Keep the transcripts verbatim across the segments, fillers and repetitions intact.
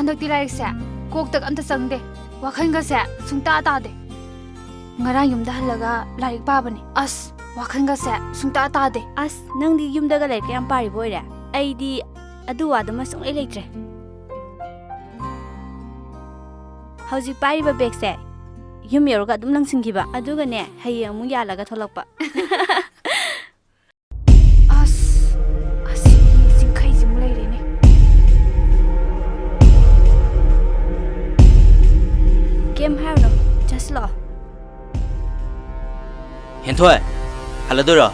ꯍꯟꯗꯛꯇꯤ ꯂꯥꯏꯔꯤꯛꯁꯦ ꯀꯣꯛꯇꯒ ꯑꯝꯇ ꯆꯪꯗꯦ, ꯋꯥꯈꯜꯒꯁꯦ ꯁꯨꯡꯇꯥ ꯇꯥꯗꯦ꯫ ꯉꯔꯥꯡ ꯌꯨꯝꯗ ꯍꯜꯂꯒ ꯂꯥꯏꯔꯤꯛ ꯄꯥꯕꯅꯤ, ꯑꯁ, ꯋꯥꯈꯜꯒꯁꯦ ꯁꯨꯡꯇꯥ ꯇꯥꯗꯦ꯫ ꯑꯁ, ꯅꯪꯗꯤ ꯌꯨꯝꯗꯒ ꯂꯥꯏꯔꯤꯛ ꯌꯥꯝ ꯄꯥꯔꯤꯕ ꯑꯣꯏꯔꯦ꯫ ꯑꯩꯗꯤ ꯑꯗꯨ ꯋꯥꯗꯨꯃ ꯁꯨꯡꯂꯩ ꯂꯩꯇ꯭ꯔꯦ꯫ ꯍꯧꯖꯤꯛ ꯄꯥꯏꯔꯤꯕ ꯕꯦꯒꯁꯦ ꯌꯨꯝ ꯌꯧꯔꯒ ꯑꯗꯨꯝ ꯂꯪꯁꯤꯟꯈꯤꯕ, ꯑꯗꯨꯒꯅꯦ, ꯍꯌꯦꯡ ꯑꯃꯨꯛ ꯌꯥꯜꯂꯒ ꯊꯣꯛꯂꯛꯄ꯫ ꯑꯁ, ꯑꯁꯤ ꯆꯤꯡꯈꯩꯁꯤꯃꯨꯛ ꯂꯩꯔꯦꯅꯦ꯫ ꯀꯩꯝ ꯍꯥꯏꯔꯨꯅꯨ, ꯆꯠꯁꯤꯜꯂꯛꯑꯣ꯫ ꯍꯦꯟꯊꯣꯏ, ꯍꯜꯂꯗꯣꯏꯔꯣ?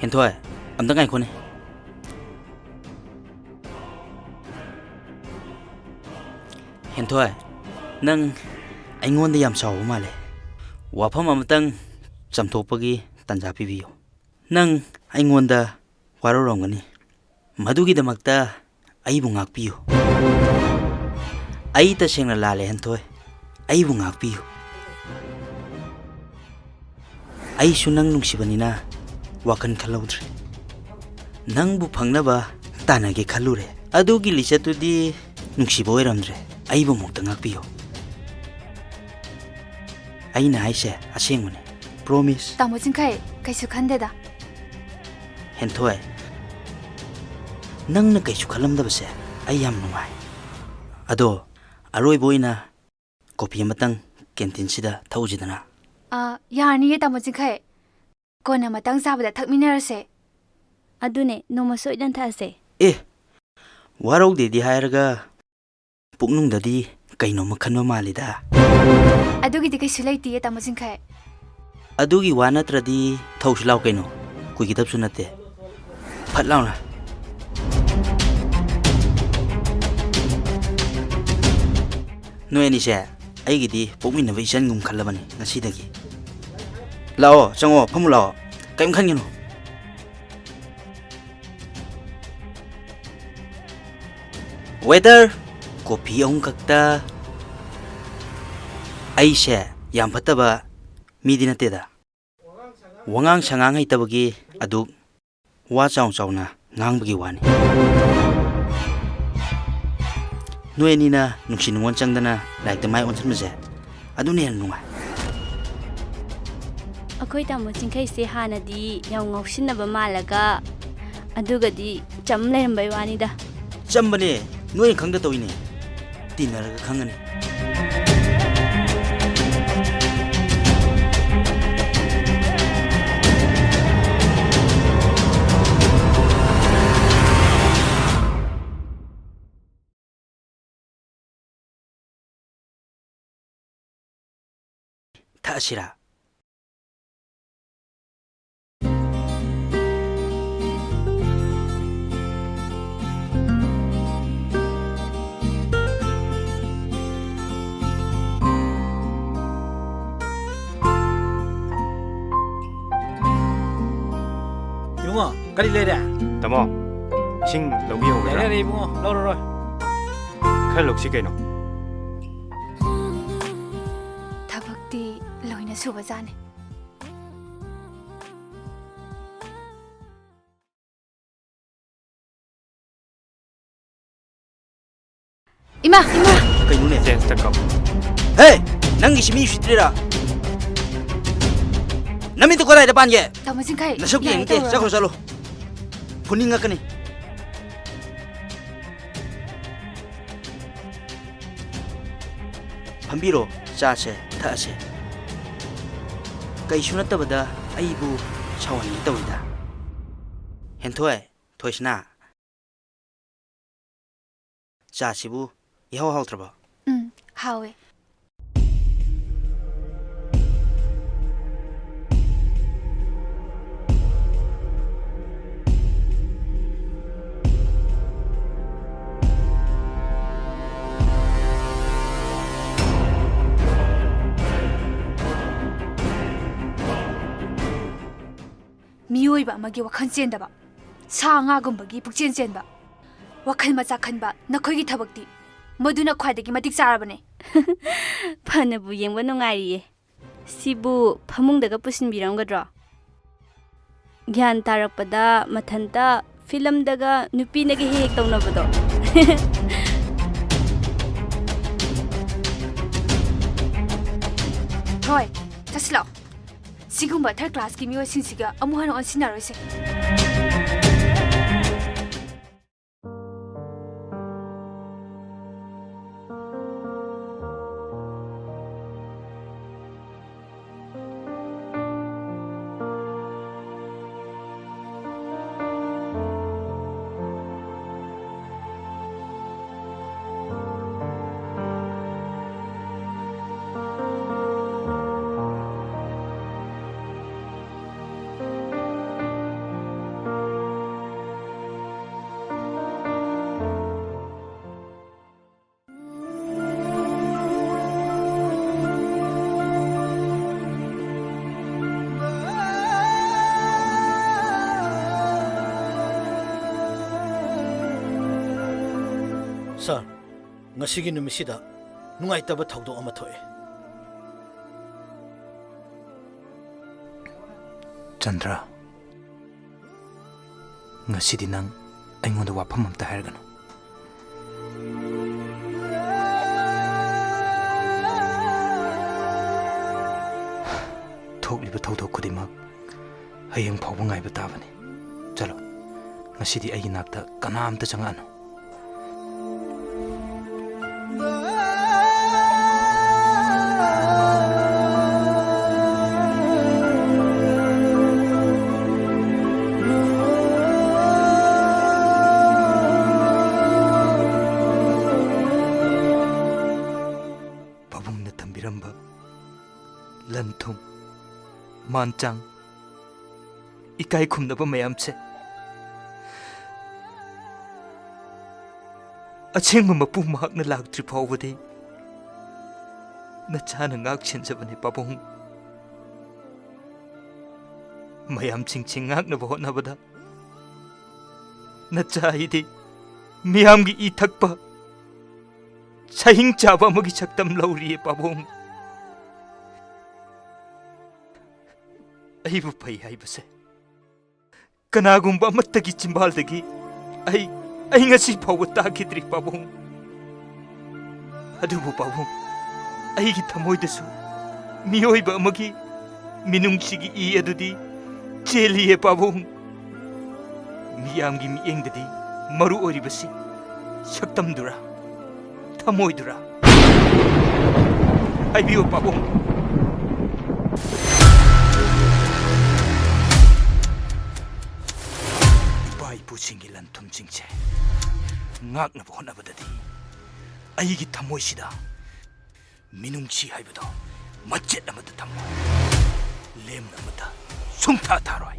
ꯍꯦꯟꯊꯣꯏ, ꯑꯝꯇ ꯉꯥꯏꯈꯣꯅꯦ꯫ ꯍꯦꯟꯊꯣꯏ, ꯅꯪ ꯑꯩꯉꯣꯟꯗ ꯌꯥꯝ ꯁꯥꯎꯕ ꯃꯥꯜꯂꯦ꯫ ꯋꯥꯐꯝ ꯑꯃꯇꯪ ꯆꯥꯝꯊꯣꯛꯄꯒꯤ ꯇꯥꯟꯖꯥ ꯄꯤꯕꯤꯌꯨ꯫ ꯅꯪ ꯑꯩꯉꯣꯟꯗ ꯋꯥꯔꯧꯔꯝꯒꯅꯤ꯫ ꯃꯗꯨꯒꯤꯗꯃꯛꯇ ꯑꯩꯕꯨ ꯉꯥꯛꯄꯤꯌꯨ꯫ ꯑꯩ ꯇꯁꯦꯡꯅ ꯂꯥꯜꯂꯦ, ꯍꯦꯟꯊꯣꯏ꯫ ꯑꯩꯕꯨ ꯉꯥꯛꯄꯤꯌꯨ꯫ ꯑꯩꯁꯨ ꯅꯪ ꯅꯨꯡꯁꯤꯕꯅꯤꯅ ꯋꯥꯈꯜ ꯈꯜꯍꯧꯗ꯭ꯔꯦ꯫ ꯅꯪꯕꯨ ꯐꯪꯅꯕ ꯇꯥꯟꯅꯒꯦ ꯈꯜꯂꯨꯔꯦ꯫ ꯑꯗꯨꯒꯤ ꯂꯤꯆꯠꯇꯨꯗꯤ ꯅꯨꯡꯁꯤꯕ ꯑꯣꯏꯔꯝꯗ꯭ꯔꯦ꯫ ꯑꯩꯕꯨ ꯑꯃꯨꯛꯇ ꯉꯥꯛꯄꯤꯌꯨ꯫ ꯑꯩꯅ ꯍꯥꯏꯁꯦ ꯑꯁꯦꯡꯕꯅꯦ꯫ Promise꯫ ꯇꯥꯃꯣ ꯆꯤꯡꯈꯩ, ꯀꯩꯁꯨ ꯈꯟꯗꯦꯗ꯫ ꯍꯦꯟꯊꯣꯏ, ꯅꯪꯅ ꯀꯩꯁꯨ ꯈꯜꯂꯝꯗꯕꯁꯦ ꯑꯩ ꯌꯥꯝ ꯅꯨꯡꯉꯥꯏ꯫ ꯑꯗꯣ, ꯑꯔꯣꯏꯕ ꯑꯣꯏꯅ ꯀꯣꯐꯤ ꯑꯃꯇꯪ ꯀꯦꯟꯇꯤꯟꯁꯤꯗ ꯊꯛꯎꯁꯤꯗꯅ꯫ ꯑ, ꯌꯥꯔꯅꯤꯌꯦ, ꯇꯥꯃꯣ ꯆꯤꯡꯈꯩ꯫ ꯀꯣꯟꯅ ꯃꯇꯥꯡ ꯆꯥꯕꯗ ꯊꯛꯃꯤꯟꯅꯔꯁꯦ꯫ ꯑꯗꯨꯅꯦ, ꯅꯣꯡꯃ ꯁꯣꯏꯗꯅ ꯊꯛꯑꯁꯦ꯫ ꯑꯦ, ꯋꯥꯔꯧꯗꯦꯗꯤ ꯍꯥꯏꯔꯒ ꯄꯨꯛꯅꯨꯡꯗꯗꯤ ꯀꯩꯅꯣꯝꯃ ꯈꯟꯕ ꯃꯥꯜꯂꯤꯗ꯫ ꯑꯗꯨꯒꯤꯗꯤ ꯀꯩꯁꯨ ꯂꯩꯇꯤꯌꯦ, ꯇꯥꯃꯣ ꯆꯤꯡꯈꯩ꯫ ꯑꯗꯨꯒꯤ ꯋꯥ ꯅꯠꯇ꯭ꯔꯗꯤ ꯊꯧꯁꯤ ꯂꯥꯎ ꯀꯩꯅꯣ, ꯀꯨꯏꯒꯗꯕꯁꯨ ꯅꯠꯇꯦ꯫ ꯐꯠ ꯂꯥꯎꯅ꯫ ꯅꯣꯏ ꯑꯅꯤꯁꯦ ꯑꯩꯒꯤꯗꯤ ꯄꯣꯛꯃꯤꯟꯅꯕ ꯏꯆꯟꯒꯨꯝ ꯈꯜꯂꯕꯅꯤ ꯉꯁꯤꯗꯒꯤ꯫ ꯂꯥꯛꯑꯣ, ꯆꯪꯉꯣ, ꯐꯝꯃꯨ ꯂꯥꯛꯑꯣ꯫ ꯀꯩꯝ ꯈꯟꯒꯅꯨ꯫ Waiter, ꯀꯣꯐꯤ ꯑꯍꯨꯝ ꯈꯛꯇ꯫ ꯑꯩꯁꯦ ꯌꯥꯝ ꯐꯠꯇꯕ ꯃꯤꯗꯤ ꯅꯠꯇꯦꯗ꯫ ꯋꯥꯉꯥꯡ ꯁꯉꯥꯡ ꯍꯩꯇꯕꯒꯤ ꯑꯗꯨ ꯋꯥ ꯆꯥꯎ ꯆꯥꯎꯅ ꯉꯥꯡꯕꯒꯤ ꯋꯥꯅꯤ꯫ ꯅꯣꯏ ꯑꯅꯤꯅ ꯅꯨꯡꯁꯤ ꯅꯨꯡꯉꯣꯟ ꯆꯪꯗꯅ ꯂꯥꯏꯔꯤꯛꯇ ꯃꯥꯏ ꯑꯣꯟꯁꯤꯟꯕꯁꯦ, ꯑꯗꯨꯅ ꯍꯦꯟꯅ ꯅꯨꯡꯉꯥꯏ꯫ ꯑꯩꯈꯣꯏ ꯇꯥꯃꯣ ꯆꯤꯡꯈꯩꯁꯦ ꯍꯥꯟꯅꯗꯤ ꯌꯥꯝ ꯉꯥꯎꯁꯤꯟꯅꯕ ꯃꯥꯜꯂꯒ, ꯑꯗꯨꯒꯗꯤ ꯆꯝ ꯂꯩꯔꯝꯕꯩ ꯋꯥꯅꯤꯗ꯫ ꯆꯝꯕꯅꯦ, ꯅꯣꯏꯅ ꯈꯪꯗ ꯇꯧꯏꯅꯦ꯫ ꯇꯤꯟꯅꯔꯒ ꯈꯪꯒꯅꯤ꯫ ꯊꯛꯑꯁꯤꯔꯥ? ꯏꯕꯨꯡꯉꯣ, ꯀꯔꯤ ꯂꯩꯔꯦ? ꯇꯥꯃꯣ, ꯏꯁꯤꯡ ꯂꯧꯕꯤꯍꯧꯒꯗ꯭ꯔꯥ? ꯌꯥꯔꯦ, ꯌꯥꯔꯦ, ꯏꯕꯨꯡꯉꯣ, ꯂꯧꯔꯔꯣꯏ꯫ ꯈꯔ ꯂꯧꯁꯤ ꯀꯩꯅꯣ꯫ ꯊꯕꯛꯇꯤ ꯂꯣꯏꯅ ꯁꯨꯕꯖꯥꯠꯅꯤ꯫ ꯏꯃꯥ, ꯏꯃꯥ! ꯀꯩꯅꯣꯅꯦ? ꯆꯦꯟꯁꯇ ꯀꯞ꯫ ꯍꯦ! ꯅꯪꯒꯤꯁꯤ ꯃꯤ ꯎꯁꯤꯠꯇ꯭ꯔꯤꯔꯥ? ꯅꯃꯤꯠꯇꯨ ꯀꯗꯥꯏꯗ ꯄꯥꯟꯒꯦ? ꯇꯥꯃꯣ ꯆꯤꯡꯈꯩ, ꯅꯁꯛ ꯌꯥꯔꯦ, ꯌꯦꯡꯅꯤꯡꯗꯦ꯫ ꯇꯧꯔꯅꯨ꯫ ꯆꯠꯈ꯭ꯔꯣ, ꯆꯠꯂꯣ꯫ ꯐꯨꯅꯤꯡꯉꯛꯀꯅꯤ꯫ ꯐꯝꯕꯤꯔꯣ, ꯆꯥꯁꯦ, ꯊꯛꯑꯁꯦ꯫ ꯀꯩꯁꯨ ꯅꯠꯇꯕꯗ ꯑꯩꯕꯨ ꯁꯥꯎꯍꯟꯒꯦ ꯇꯧꯏꯗ꯫ ꯍꯦꯟꯊꯣꯏ, ꯊꯣꯏꯁꯅꯥ, ꯆꯥꯁꯤꯕꯨ ꯏꯍꯥꯎ ꯍꯥꯎꯇ꯭ꯔꯕꯣ? ꯎꯝ, ꯍꯥꯎꯋꯦ꯫ ꯃꯤꯑꯣꯏꯕ ꯑꯃꯒꯤ ꯋꯥꯈꯜ ꯆꯦꯟꯗꯕ, ꯁꯥ ꯉꯥꯒꯨꯝꯕꯒꯤ ꯄꯨꯛꯆꯦꯟ ꯆꯦꯟꯕ, ꯋꯥꯈꯜ ꯃꯆꯥ ꯈꯟꯕ ꯅꯈꯣꯏꯒꯤ ꯊꯕꯛꯇꯤ ꯃꯗꯨꯅ ꯈ꯭ꯋꯥꯏꯗꯒꯤ ꯃꯇꯤꯛ ꯆꯥꯔꯕꯅꯦ꯫ ꯐꯅꯕꯨ ꯌꯦꯡꯕ ꯅꯨꯡꯉꯥꯏꯔꯤꯌꯦ꯫ ꯁꯤꯕꯨ ꯐꯃꯨꯡꯗꯒ ꯄꯨꯁꯤꯟꯕꯤꯔꯝꯒꯗ꯭ꯔꯣ? ꯒ꯭ꯌꯥꯟ ꯇꯥꯔꯛꯄꯗ ꯃꯊꯟꯇ ꯐꯤꯂꯝꯗꯒ ꯅꯨꯄꯤꯅꯒ ꯍꯦꯛ ꯍꯦꯛ ꯇꯧꯅꯕꯗꯣ꯫ ꯍꯣꯏ, ꯆꯠꯁꯤꯜꯂꯣ꯫ ꯁꯤꯒꯨꯝꯕ ꯊꯥꯔꯗ ꯀ꯭ꯂꯥꯁꯀꯤ ꯃꯤꯑꯣꯏꯁꯤꯡꯁꯤꯒ ꯑꯃꯨꯛ ꯍꯟꯅ ꯑꯣꯟꯁꯤꯟꯅꯔꯣꯏꯁꯦ꯫ ꯁꯥꯔ, ꯉꯁꯤꯒꯤ ꯅꯨꯃꯤꯠꯁꯤꯗ ꯅꯨꯡꯉꯥꯏꯇꯕ ꯊꯧꯗꯣꯛ ꯑꯃ ꯊꯣꯛꯑꯦ꯫ ꯆꯟꯗ꯭ꯔ, ꯉꯁꯤꯗꯤ ꯅꯪ ꯑꯩꯉꯣꯟꯗ ꯋꯥꯐꯝ ꯑꯝꯇ ꯍꯥꯏꯔꯒꯅꯨ꯫ ꯊꯣꯛꯂꯤꯕ ꯊꯧꯗꯣꯛ ꯈꯨꯗꯤꯡꯃꯛ ꯍꯌꯦꯡ ꯐꯥꯎꯕ ꯉꯥꯏꯕ ꯇꯥꯕꯅꯤ꯫ ꯆꯠꯂꯣ, ꯉꯁꯤꯗꯤ ꯑꯩꯒꯤ ꯅꯥꯛꯇ ꯀꯅꯥꯝꯇ ꯆꯪꯉꯛꯑꯅꯨ꯫ ꯄꯥꯕꯨꯡꯅ ꯊꯝꯕꯤꯔꯝꯕ ꯂꯟ ꯊꯨꯝ, ꯃꯥꯟ ꯆꯥꯡ, ꯏꯀꯥꯏ ꯈꯨꯝꯅꯕ ꯃꯌꯥꯝꯁꯦ ꯑꯁꯦꯡꯕ ꯃꯄꯨ ꯃꯍꯥꯛꯅ ꯂꯥꯛꯇ꯭ꯔꯤ ꯐꯥꯎꯕꯗꯤ ꯅꯆꯥꯅ ꯉꯥꯛ ꯁꯦꯟꯖꯕꯅꯤ ꯄꯥꯕꯨꯡ꯫ ꯃꯌꯥꯝꯁꯤꯡꯁꯤ ꯉꯥꯛꯅꯕ ꯍꯣꯠꯅꯕꯗ ꯅꯆꯥ ꯑꯩꯗꯤ ꯃꯤꯌꯥꯝꯒꯤ ꯏ ꯊꯛꯄ, ꯁꯍꯤꯡ ꯆꯥꯕ ꯑꯃꯒꯤ ꯁꯛꯇꯝ ꯂꯧꯔꯤꯌꯦ ꯄꯥꯕꯨꯡ꯫ ꯑꯩꯕꯨ ꯐꯩ ꯍꯥꯏꯕꯁꯦ ꯀꯅꯥꯒꯨꯝꯕ ꯑꯃꯠꯇꯒꯤ ꯆꯤꯝꯕꯥꯜꯗꯒꯤ ꯑꯩ, ꯑꯩ ꯉꯁꯤ ꯐꯥꯎꯕ ꯇꯥꯈꯤꯗ꯭ꯔꯤ ꯄꯥꯕꯨꯡ꯫ ꯑꯗꯨꯕꯨ ꯄꯥꯕꯨꯡ, ꯑꯩꯒꯤ ꯊꯃꯣꯏꯗꯁꯨ ꯃꯤꯑꯣꯏꯕ ꯑꯃꯒꯤ ꯃꯤꯅꯨꯡꯁꯤꯒꯤ ꯏ ꯑꯗꯨꯗꯤ ꯆꯦꯜꯂꯤꯌꯦ ꯄꯥꯕꯨꯡ꯫ ꯃꯤꯌꯥꯝꯒꯤ ꯃꯤꯠꯌꯦꯡꯗꯗꯤ ꯃꯔꯨ ꯑꯣꯏꯔꯤꯕꯁꯤ ꯁꯛꯇꯝꯗꯨꯔꯥ, ꯊꯃꯣꯏꯗꯨꯔꯥ? ꯍꯥꯏꯕꯤꯌꯨ ꯄꯥꯕꯨꯡ꯫ ꯏꯄꯥ ꯏꯄꯨꯁꯤꯡꯒꯤ ꯂꯟ ꯊꯨꯝꯁꯤꯡꯁꯦ ꯉꯥꯛꯅꯕ ꯍꯣꯠꯅꯕꯗꯗꯤ ꯑꯩꯒꯤ ꯊꯃꯣꯏꯁꯤꯗ ꯃꯤꯅꯨꯡꯁꯤ ꯍꯥꯏꯕꯗꯣ ꯃꯆꯦꯠ ꯑꯃꯠꯇ ꯊꯝꯃꯣꯏ꯫ ꯂꯦꯝꯅ ꯑꯃꯠꯇ ꯁꯨꯡꯊꯥ ꯊꯥꯔꯣꯏ꯫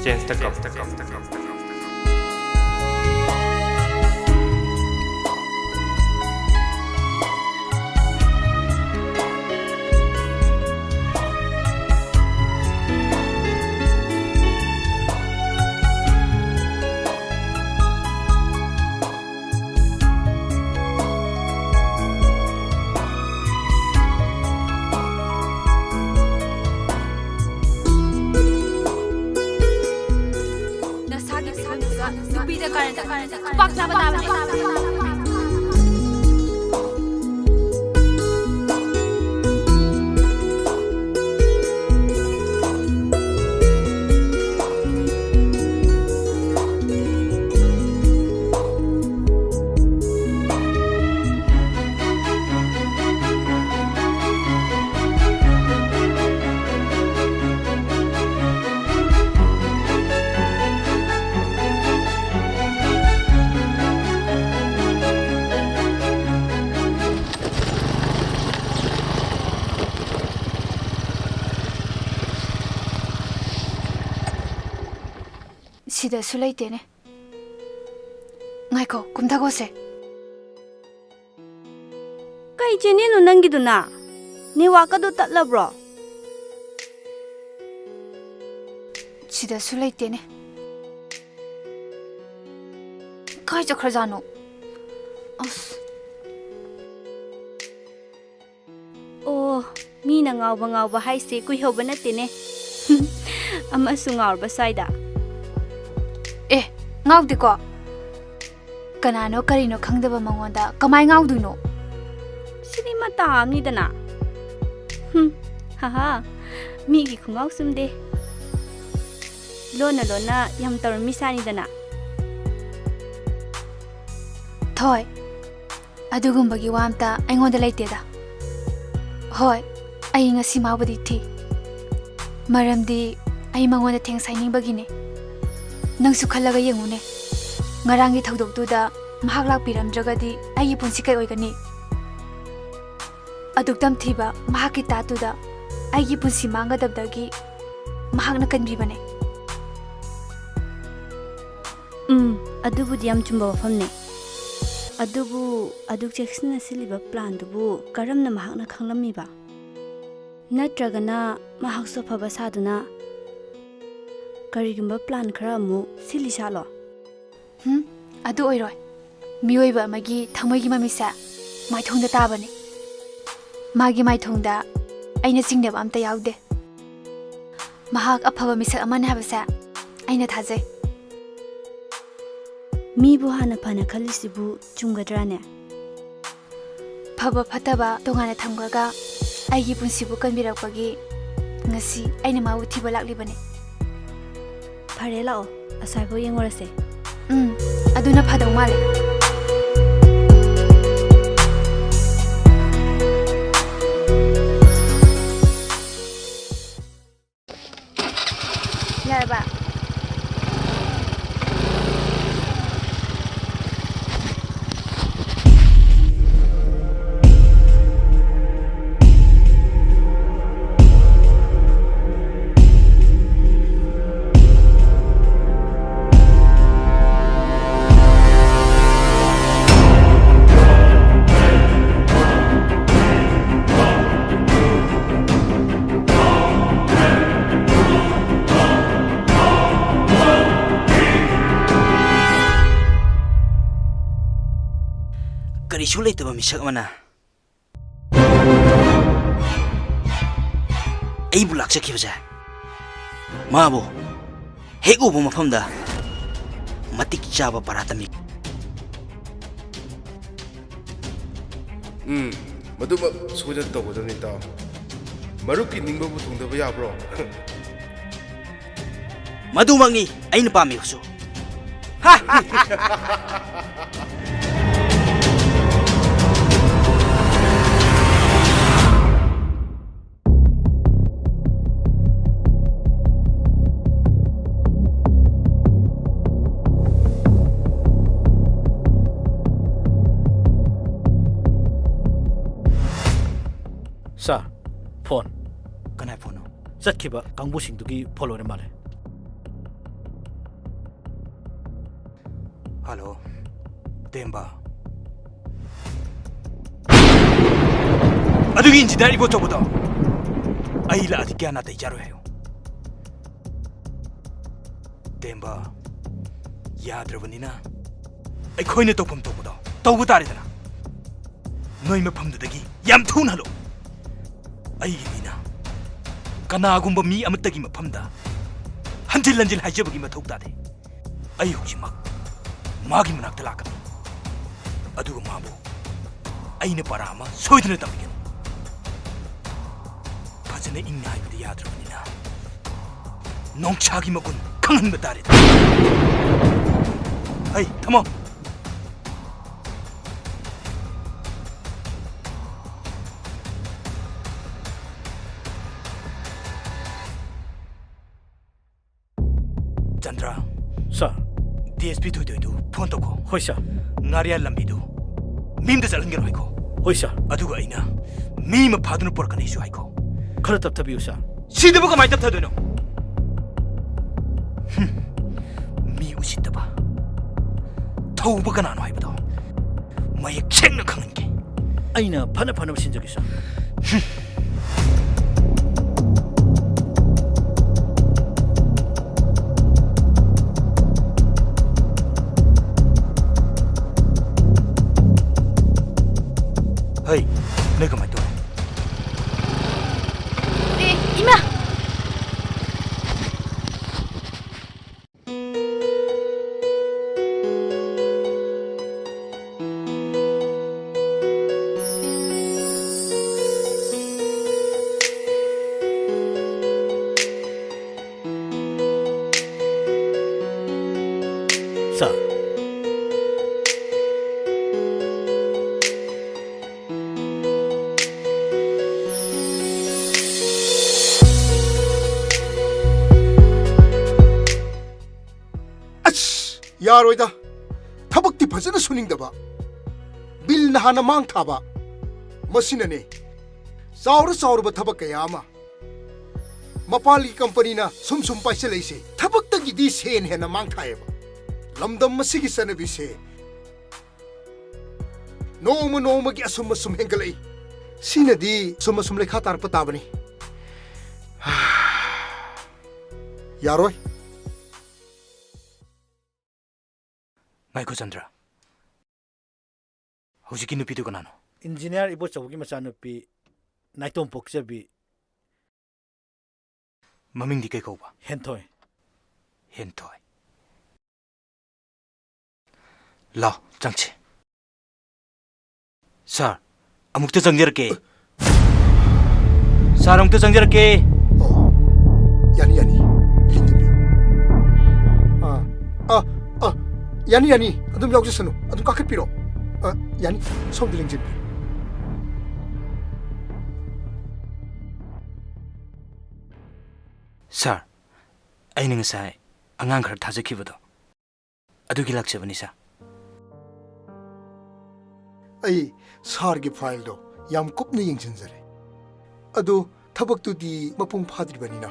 Change the cup. ꯅꯁꯥꯒꯤ ꯐꯤꯕꯝꯗꯨꯒ ꯅꯨꯄꯤꯗ ꯀꯥꯔꯟ ꯇꯥꯔꯟ ꯈꯨꯄꯥꯛ ꯆꯥꯕ ꯇꯥꯕꯅꯦ꯫ ꯁꯤꯗꯁꯨ ꯂꯩꯇꯦꯅꯦ꯫ ꯉꯥꯏꯈꯣ, ꯀꯨꯝꯊꯈꯣꯁꯦ꯫ ꯀꯩ channelꯅꯣ ꯅꯪꯒꯤꯗꯨꯅ? Networkꯀꯗꯣ ꯇꯠꯂꯕ꯭ꯔꯣ? ꯁꯤꯗꯁꯨ ꯂꯩꯇꯦꯅꯦ꯫ ꯀꯥꯏ ꯆꯠꯈ꯭ꯔꯖꯥꯠꯅꯣ? ꯑꯁ꯫ ꯑꯣ, ꯃꯤꯅ ꯉꯥꯎꯕ ꯉꯥꯎꯕ ꯍꯥꯏꯁꯦ ꯀꯨꯏꯍꯧꯕ ꯅꯠꯇꯦꯅꯦ꯫ ꯑꯃꯁꯨ ꯉꯥꯎꯔꯕ ꯁ꯭ꯋꯥꯏꯗ? ꯑꯦ, ꯉꯥꯎꯗꯦꯀꯣ꯫ ꯀꯅꯥꯅꯣ ꯀꯔꯤꯅꯣ ꯈꯪꯗꯕ ꯃꯉꯣꯟꯗ ꯀꯃꯥꯏ ꯉꯥꯎꯗꯣꯏꯅꯣ? ꯁꯤꯗꯤ ꯃꯇꯥ ꯑꯃꯅꯤꯗꯅ꯫ ꯍꯨꯝ, ꯍꯥꯍꯥ, ꯃꯤꯒꯤ ꯈꯨꯉꯥꯎ ꯆꯨꯝꯗꯦ꯫ ꯂꯣꯟꯅ ꯂꯣꯟꯅ ꯌꯥꯝ ꯇꯧꯔꯝꯃꯤ ꯁꯥꯅꯤꯗꯅ꯫ ꯊꯣꯏ, ꯑꯗꯨꯒꯨꯝꯕꯒꯤ ꯋꯥ ꯑꯝꯇ ꯑꯩꯉꯣꯟꯗ ꯂꯩꯇꯦꯗ꯫ ꯍꯣꯏ, ꯑꯩ ꯉꯁꯤ ꯃꯥꯕꯨꯗꯤ ꯊꯤ꯫ ꯃꯔꯝꯗꯤ ꯑꯩ ꯃꯉꯣꯟꯗ ꯊꯦꯡꯁ ꯍꯥꯏꯅꯤꯡꯕꯒꯤꯅꯦ꯫ ꯅꯪꯁꯨ ꯈꯜꯂꯒ ꯌꯦꯡꯉꯨꯅꯦ, ꯉꯔꯥꯡꯒꯤ ꯊꯧꯗꯣꯛꯇꯨꯗ ꯃꯍꯥꯛ ꯂꯥꯛꯄꯤꯔꯝꯗ꯭ꯔꯒꯗꯤ ꯑꯩꯒꯤ ꯄꯨꯟꯁꯤ ꯀꯩ ꯑꯣꯏꯒꯅꯤ? ꯑꯗꯨꯛ ꯇꯝꯊꯤꯕ ꯃꯍꯥꯛꯀꯤ ꯇꯥꯠꯇꯨꯗ ꯑꯩꯒꯤ ꯄꯨꯟꯁꯤ ꯃꯥꯡꯒꯗꯕꯗꯒꯤ ꯃꯍꯥꯛꯅ ꯀꯟꯕꯤꯕꯅꯦ꯫ ꯎꯝ, ꯑꯗꯨꯕꯨꯗꯤ ꯌꯥꯝ ꯆꯨꯝꯕ ꯋꯥꯐꯝꯅꯦ꯫ ꯑꯗꯨꯕꯨ ꯑꯗꯨꯛ ꯆꯦꯛꯁꯤꯟꯅ ꯁꯤꯜꯂꯤꯕ ꯄ꯭ꯂꯥꯟꯗꯨꯕꯨ ꯀꯔꯝꯅ ꯃꯍꯥꯛꯅ ꯈꯪꯂꯝꯃꯤꯕ? ꯅꯠꯇ꯭ꯔꯒꯅ ꯃꯍꯥꯛꯁꯨ ꯑꯐꯕ ꯁꯥꯗꯨꯅ ꯀꯔꯤꯒꯨꯝꯕ ꯄ꯭ꯂꯥꯟ ꯈꯔ ꯑꯃꯨꯛ ꯁꯤꯜꯂꯤ ꯁꯥꯠꯂꯣ? ꯍꯨꯝ, ꯑꯗꯨ ꯑꯣꯏꯔꯣꯏ꯫ ꯃꯤꯑꯣꯏꯕ ꯑꯃꯒꯤ ꯊꯃꯣꯏꯒꯤ ꯃꯃꯤꯠꯁꯦ ꯃꯥꯏꯊꯣꯡꯗ ꯇꯥꯕꯅꯤ꯫ ꯃꯥꯒꯤ ꯃꯥꯏꯊꯣꯡꯗ ꯑꯩꯅ ꯆꯤꯡꯅꯕ ꯑꯝꯇ ꯌꯥꯎꯗꯦ꯫ ꯃꯍꯥꯛ ꯑꯐꯕ ꯃꯤꯁꯛ ꯑꯃꯅꯤ ꯍꯥꯏꯕꯁꯦ ꯑꯩꯅ ꯊꯥꯖꯩ꯫ ꯃꯤꯕꯨ ꯍꯥꯟꯅ ꯐꯅ ꯈꯜꯂꯤꯁꯤꯕꯨ ꯆꯨꯝꯒꯗ꯭ꯔꯥꯅꯦ? ꯐꯕ ꯐꯠꯇꯕ ꯇꯣꯉꯥꯟꯅ ꯊꯝꯈ꯭ꯔꯒ ꯑꯩꯒꯤ ꯄꯨꯟꯁꯤꯕꯨ ꯀꯟꯕꯤꯔꯛꯄꯒꯤ ꯉꯁꯤ ꯑꯩꯅ ꯃꯥꯕꯨ ꯊꯤꯕ ꯂꯥꯛꯂꯤꯕꯅꯤ꯫ ꯐꯔꯦ, ꯂꯥꯛꯑꯣ, ꯑꯁ꯭ꯋꯥꯏꯐꯥꯎ ꯌꯦꯡꯉꯨꯔꯁꯦ꯫ ꯎꯝ, ꯑꯗꯨꯅ ꯐꯗꯧ ꯃꯥꯜꯂꯦ꯫ ꯌꯥꯔꯕ? ꯀꯔꯤꯁꯨ ꯂꯩꯇꯕ ꯃꯤꯁꯛ ꯑꯃꯅ ꯑꯩꯕꯨ ꯂꯥꯛꯆꯈꯤꯕꯁꯦ, ꯃꯥꯕꯨ ꯍꯦꯛ ꯎꯕ ꯃꯐꯝꯗ ꯃꯇꯤꯛ ꯆꯥꯕ ꯄꯔꯥ ꯇꯝꯃꯤ꯫ ꯎꯝ, ꯃꯗꯨꯃꯛ ꯁꯣꯏꯗꯅ ꯇꯧꯒꯗꯕꯅꯤ, ꯏꯇꯥꯎ꯫ ꯃꯔꯨꯞꯀꯤ ꯅꯤꯡꯕꯕꯨ ꯊꯨꯡꯗꯕ ꯌꯥꯕ꯭ꯔꯣ? ꯃꯗꯨꯃꯛꯅꯤ ꯑꯩꯅ ꯄꯥꯝꯃꯤꯕꯁꯨ꯫ ꯁꯥꯔ, ꯐꯣꯟ꯫ ꯀꯅꯥꯏ ꯐꯣꯟꯅꯣ? ꯆꯠꯈꯤꯕ ꯀꯥꯡꯕꯨꯁꯤꯡꯗꯨꯒꯤ ꯐꯣꯟ ꯑꯣꯏꯔ ꯃꯥꯜꯂꯦ꯫ ꯍꯜꯂꯣ, ꯇꯦꯝꯕ꯫ ꯑꯗꯨꯒꯤ ꯏꯟꯖꯤꯅꯤꯌꯥꯔ ꯏꯕꯣꯆꯧꯕꯗꯣ ꯑꯩ ꯂꯥꯛꯑꯗꯤ ꯀꯌꯥ ꯅꯥꯇꯩ ꯆꯥꯔꯣꯏ ꯍꯥꯏꯌꯨ꯫ ꯇꯦꯝꯕ, ꯌꯥꯗ꯭ꯔꯕꯅꯤꯅ ꯑꯩꯈꯣꯏꯅ ꯇꯧꯐꯝ ꯊꯣꯛꯄꯗꯣ ꯇꯧꯕ ꯇꯥꯔꯦꯗꯅ꯫ ꯅꯣꯏ ꯃꯐꯝꯗꯨꯗꯒꯤ ꯌꯥꯝ ꯊꯨꯅ ꯍꯜꯂꯛꯑꯣ꯫ ꯑꯩꯒꯤ ꯃꯤꯅ ꯀꯅꯥꯒꯨꯝꯕ ꯃꯤ ꯑꯃꯠꯇꯒꯤ ꯃꯐꯝꯗ ꯍꯟꯖꯤꯜ ꯍꯟꯖꯤꯜ ꯍꯥꯏꯖꯕꯒꯤ ꯃꯊꯧ ꯇꯥꯗꯦ꯫ ꯑꯩ ꯍꯧꯖꯤꯛꯃꯛ ꯃꯥꯒꯤ ꯃꯅꯥꯛꯇ ꯂꯥꯛꯀꯅꯤ, ꯑꯗꯨꯒ ꯃꯥꯕꯨ ꯑꯩꯅ ꯄꯔꯥ ꯑꯃ ꯁꯣꯏꯗꯅ ꯇꯝꯕꯤꯒꯅꯤ꯫ ꯐꯖꯅ ꯏꯪꯅ ꯍꯥꯏꯕꯗꯤ ꯌꯥꯗ꯭ꯔꯕꯅꯤꯅ ꯅꯣꯡꯁꯥꯒꯤ ꯃꯒꯨꯟ ꯈꯪꯍꯟꯕ ꯇꯥꯔꯦ꯫ ꯍꯩ, ꯊꯝꯃꯣ꯫ ꯆꯟꯗ꯭ꯔ꯫ ꯁꯥꯔ꯫ ꯗꯤ ꯑꯦꯁ ꯄꯤ ꯊꯣꯏꯊꯣꯏꯗꯨ ꯐꯣꯟ ꯇꯧꯈꯣ꯫ ꯍꯣꯏ, ꯁꯥꯔ꯫ ꯉꯥꯔꯤꯌꯥꯟ ꯂꯝꯕꯤꯗꯨ ꯃꯤ ꯑꯝꯇ ꯆꯠꯍꯟꯒꯅꯨ ꯍꯥꯏꯈꯣ꯫ ꯍꯣꯏ, ꯁꯥꯔ꯫ ꯑꯗꯨꯒ ꯑꯩꯅ ꯃꯤ ꯑꯃ ꯐꯥꯗꯨꯅ ꯄꯨꯔꯛꯀꯅꯤꯁꯨ ꯍꯥꯏꯈꯣ꯫ ꯈꯔ ꯇꯞꯊꯕꯤꯌꯨ, ꯁꯥꯔ꯫ ꯁꯤꯗꯕꯨ ꯀꯃꯥꯏꯅ ꯇꯞꯊꯗꯣꯏꯅꯣ? ꯍꯨꯝ꯫ ꯃꯤ ꯎꯁꯤꯠꯇꯕ꯫ ꯊꯧꯕ ꯀꯅꯥꯅꯣ ꯍꯥꯏꯕꯗꯣ ꯃꯌꯦꯛ ꯁꯦꯡꯅ ꯈꯪꯍꯟꯒꯦ꯫ ꯑꯩꯅ ꯐꯅ ꯐꯅꯕ ꯁꯤꯟꯖꯒꯦ, ꯁꯥꯔ꯫ ꯍꯨꯝ꯫ ꯅꯣꯏ ꯀꯃꯥꯏꯅ ꯇꯧꯔꯦ? ꯑꯦ, ꯏꯃꯥ! ꯁꯥꯔ꯫ ꯑꯁ! ꯌꯥꯔꯣꯏꯗ꯫ ꯊꯕꯛꯇꯤ ꯐꯖꯅ ꯁꯨꯅꯤꯡꯗꯕ, ꯕꯤꯜꯅ ꯍꯥꯟꯅ ꯃꯥꯡ ꯊꯥꯕ꯫ ꯃꯁꯤꯅꯅꯦ ꯆꯥꯎꯔ ꯆꯥꯎꯔꯕ ꯊꯕꯛ ꯀꯌꯥ ꯑꯃ ꯃꯄꯥꯜꯒꯤ ꯀꯝꯄꯅꯤꯅ ꯁꯨꯝ ꯁꯨꯝ ꯄꯥꯏꯁꯤꯜꯂꯛꯏꯁꯦ꯫ ꯊꯕꯛꯇꯒꯤꯗꯤ ꯁꯦꯟ ꯍꯦꯟꯅ ꯃꯥꯡ ꯊꯥꯏꯌꯦꯕ꯫ ꯂꯝꯗꯝ ꯑꯁꯤꯒꯤ ꯆꯠꯅꯕꯤꯁꯦ ꯅꯣꯡꯃ ꯅꯣꯡꯃꯒꯤ ꯑꯁꯨꯝ ꯑꯁꯨꯝ ꯍꯦꯟꯒꯠꯂꯛꯏ꯫ ꯁꯤꯅꯗꯤ ꯑꯁꯨꯝ ꯑꯁꯨꯝ ꯂꯩꯈꯥ ꯇꯥꯔꯛꯄ ꯇꯥꯕꯅꯤ꯫ ꯌꯥꯔꯣꯏ꯫ ꯉꯥꯏꯈꯣ ꯆꯟꯗ꯭ꯔ, ꯍꯧꯖꯤꯛꯀꯤ ꯅꯨꯄꯤꯗꯨ ꯀꯅꯥꯅꯣ? ꯏꯟꯖꯤꯅꯤꯌꯥꯔ ꯏꯕꯣꯆꯧꯒꯤ ꯃꯆꯥꯅꯨꯄꯤ ꯅꯥꯏꯇꯣꯝ ꯄꯣꯛꯆꯕꯤ꯫ ꯃꯃꯤꯡꯗꯤ ꯀꯩ ꯀꯧꯕ? ꯍꯦꯟꯊꯣꯏ꯫ ꯍꯦꯟꯊꯣꯏ꯫ ꯂꯥꯎ, ꯆꯪꯁꯤ꯫ ꯁꯥꯔ, ꯑꯃꯨꯛꯇ ꯆꯪꯖꯔꯛꯀꯦ꯫ ꯁꯥꯔ, ꯑꯃꯨꯛꯇ ꯆꯪꯖꯔꯛꯀꯦ꯫ ꯑꯣ, ꯌꯥꯅꯤ, ꯌꯥꯅꯤ꯫ ꯂꯦꯡꯖꯟꯕꯤꯌꯨ꯫ ꯑꯥ, ꯑꯥ, ꯑꯥ, ꯌꯥꯅꯤ, ꯌꯥꯅꯤ꯫ ꯑꯗꯨꯝ ꯌꯥꯎꯖꯁꯅꯨ꯫ ꯑꯗꯨꯝ ꯀꯥꯈꯠꯄꯤꯔꯣ꯫ ꯑꯥ, ꯌꯥꯅꯤ꯫ ꯁꯣꯝꯗ ꯂꯦꯡꯖꯟꯕꯤꯌꯨ꯫ ꯁꯥꯔ, ꯑꯩꯅ ꯉꯁꯥꯏ ꯑꯉꯥꯡ ꯈꯔ ꯊꯥꯖꯈꯤꯕꯗꯣ, ꯑꯗꯨꯒꯤ ꯂꯥꯛꯆꯕꯅꯤ, ꯁꯥꯔ꯫ ꯑꯩ ꯁꯥꯔꯒꯤ ꯐꯥꯏꯜꯗꯣ ꯌꯥꯝ ꯀꯨꯞꯅ ꯌꯦꯡꯁꯤꯟꯖꯔꯦ꯫ ꯑꯗꯣ ꯊꯕꯛꯇꯨꯗꯤ ꯃꯄꯨꯡ ꯐꯥꯗ꯭ꯔꯤꯕꯅꯤꯅ,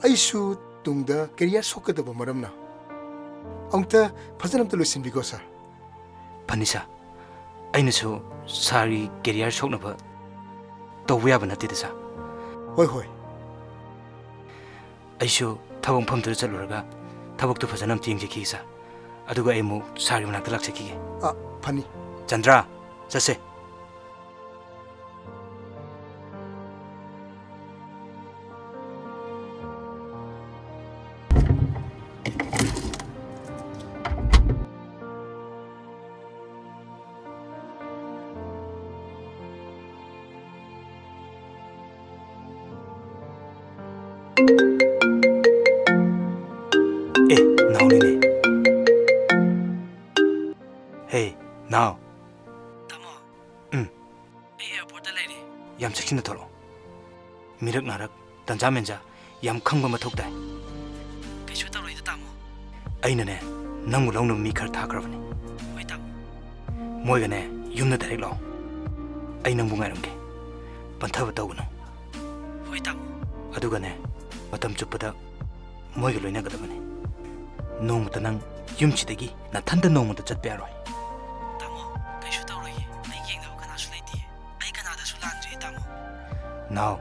ꯑꯩꯁꯨ ꯇꯨꯡꯗ ꯀꯦꯔꯤꯌꯔ ꯁꯣꯛꯀꯗꯕ ꯃꯔꯝꯅ, ꯑꯃꯨꯛꯇ ꯐꯖꯅ ꯑꯝꯇ ꯂꯣꯏꯁꯤꯟꯕꯤꯈꯣ, ꯁꯥꯔ꯫ ꯐꯅꯤ, ꯁꯥꯔ꯫ ꯑꯩꯅꯁꯨ ꯁꯥꯔꯒꯤ ꯀꯦꯔꯤꯌꯔ ꯁꯣꯛꯅꯕ ꯇꯧꯕ ꯌꯥꯕ ꯅꯠꯇꯦꯗ, ꯁꯥꯔ꯫ ꯍꯣꯏ, ꯍꯣꯏ꯫ ꯑꯩꯁꯨ ꯊꯕꯛ ꯃꯐꯝꯗꯨꯗ ꯆꯠꯂꯨꯔꯒ ꯊꯕꯛꯇꯨ ꯐꯖꯅ ꯑꯝꯇ ꯌꯦꯡꯖꯈꯤꯒꯦ, ꯁꯥꯔ꯫ ꯑꯗꯨꯒ ꯑꯩ ꯑꯃꯨꯛ ꯁꯥꯔꯒꯤ ꯃꯅꯥꯛꯇ ꯂꯥꯛꯆꯈꯤꯒꯦ꯫ ꯑ, ꯐꯅꯤ꯫ ꯆꯟꯗ꯭ꯔ, ꯆꯠꯁꯦ꯫ ꯑꯦ, ꯅꯥꯎꯅꯤꯅꯦ꯫ ꯍꯦ, ꯅꯥꯎ꯫ ꯇꯥꯃꯣ꯫ ꯎꯝ꯫ ꯑꯩ ꯑꯦꯌꯥꯔꯄꯣꯔꯠꯇ ꯂꯩꯔꯦ꯫ ꯌꯥꯝ ꯆꯦꯛꯁꯤꯟꯅ ꯊꯣꯛꯂꯛꯑꯣ꯫ ꯃꯤꯔꯛ ꯅꯥꯔꯛ, ꯇꯟꯖꯥ ꯃꯦꯟꯖꯥ, ꯌꯥꯝ ꯈꯪꯕ ꯃꯊꯧ ꯇꯥꯏ꯫ ꯀꯩꯁꯨ ꯇꯧꯔꯣꯏꯗ, ꯇꯥꯃꯣ꯫ ꯑꯩꯅꯅꯦ, ꯅꯪꯕꯨ ꯂꯧꯅꯕ ꯃꯤ ꯈꯔ ꯊꯥꯈ꯭ꯔꯕꯅꯤ꯫ ꯍꯣꯏ, ꯇꯥꯃꯣ꯫ ꯃꯣꯏꯒꯅꯦ, ꯌꯨꯝꯗ ꯗꯥꯏꯔꯦꯛ ꯂꯥꯛꯑꯣ꯫ ꯑꯩ ꯅꯪꯕꯨ ꯉꯥꯏꯔꯝꯒꯦ꯫ ꯄꯟꯊꯕ ꯇꯧꯒꯅꯨ꯫ ꯍꯣꯏ, ꯇꯥꯃꯣ꯫ ꯑꯗꯨꯒꯅꯦ, ꯃꯇꯝ ꯆꯨꯞꯄꯗ ꯃꯣꯏꯒ ꯂꯣꯏꯅꯒꯗꯕꯅꯤ꯫ ꯅꯣꯡꯃꯇ ꯅꯪ ꯌꯨꯝꯁꯤꯗꯒꯤ ꯅꯊꯟꯇ ꯅꯣꯡꯃꯇ ꯆꯠꯄ ꯌꯥꯔꯣꯏ꯫ ꯇꯥꯃꯣ, ꯀꯩꯁꯨ ꯇꯧꯔꯣꯏꯌꯦ꯫ ꯑꯩ ꯌꯦꯡꯅꯕ ꯀꯅꯥꯁꯨ ꯂꯩꯇꯦ꯫ ꯑꯩ ꯀꯅꯥꯗꯁꯨ ꯂꯥꯟꯗ꯭ꯔꯤ, ꯇꯥꯃꯣ꯫ ꯅꯥꯎ,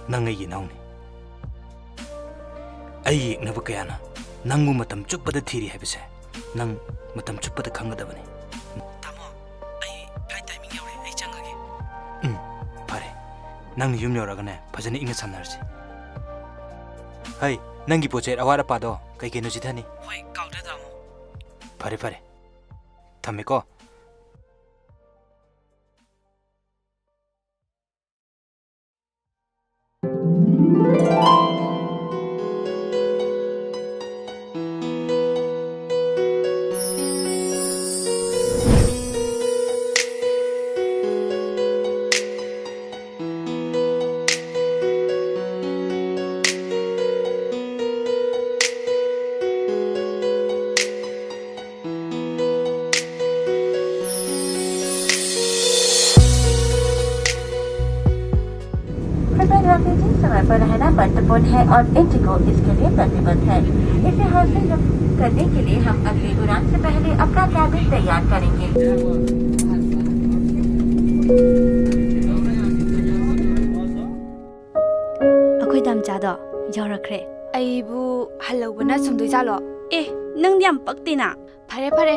ꯅꯪ ꯑꯩꯒꯤ ꯏꯅꯥꯎꯅꯤ꯫ ꯑꯩ ꯌꯦꯛꯅꯕ ꯀꯌꯥꯅ ꯅꯪꯕꯨ ꯃꯇꯝ ꯆꯨꯞꯄꯗ ꯊꯤꯔꯤ ꯍꯥꯏꯕꯁꯦ ꯅꯪ ꯃꯇꯝ ꯆꯨꯞꯄꯗ ꯈꯪꯒꯗꯕꯅꯤ꯫ ꯇꯥꯃꯣ, ꯑꯩ flight timing ꯌꯧꯔꯦ, ꯑꯩ ꯆꯪꯉꯒꯦ꯫ ꯎꯝ, ꯐꯔꯦ꯫ ꯅꯪ ꯌꯨꯝ ꯌꯧꯔꯒꯅꯦ, ꯐꯖꯅ ꯏꯪꯅ ꯁꯥꯟꯅꯔꯁꯤ꯫ ꯍꯩ, ꯅꯪꯒꯤ ꯄꯣꯠ ꯆꯩ ꯑꯋꯥꯠ ꯑꯄꯥꯗꯣ ꯀꯩ ꯀꯩꯅꯣ ꯆꯤꯊꯅꯤ꯫ ꯍꯣꯏ, ꯀꯥꯎꯗꯦ, ꯇꯥꯃꯣ꯫ ꯐꯔꯦ, ꯐꯔꯦ꯫ ꯊꯝꯃꯦꯀꯣ꯫ कृपया ध्यान दीजिए, समय पर रहना महत्वपूर्ण है और इंडिगो इसके लिए प्रतिबद्ध है। इसे हासिल करने के लिए हम अगली उड़ान से पहले अपना कैबिन तैयार करेंगे। ꯑꯩꯈꯣꯏ ꯗꯥꯝꯆꯥꯗꯣ ꯌꯧꯔꯛꯈ꯭ꯔꯦ꯫ ꯑꯩꯕꯨ ꯍꯜꯂꯧꯕꯅ ꯆꯨꯝꯗꯣꯏꯖꯥꯠꯂꯣ? ꯑꯦ, ꯅꯪꯗꯤ ꯌꯥꯝ ꯄꯛꯇꯦꯅ꯫ ꯐꯔꯦ, ꯐꯔꯦ,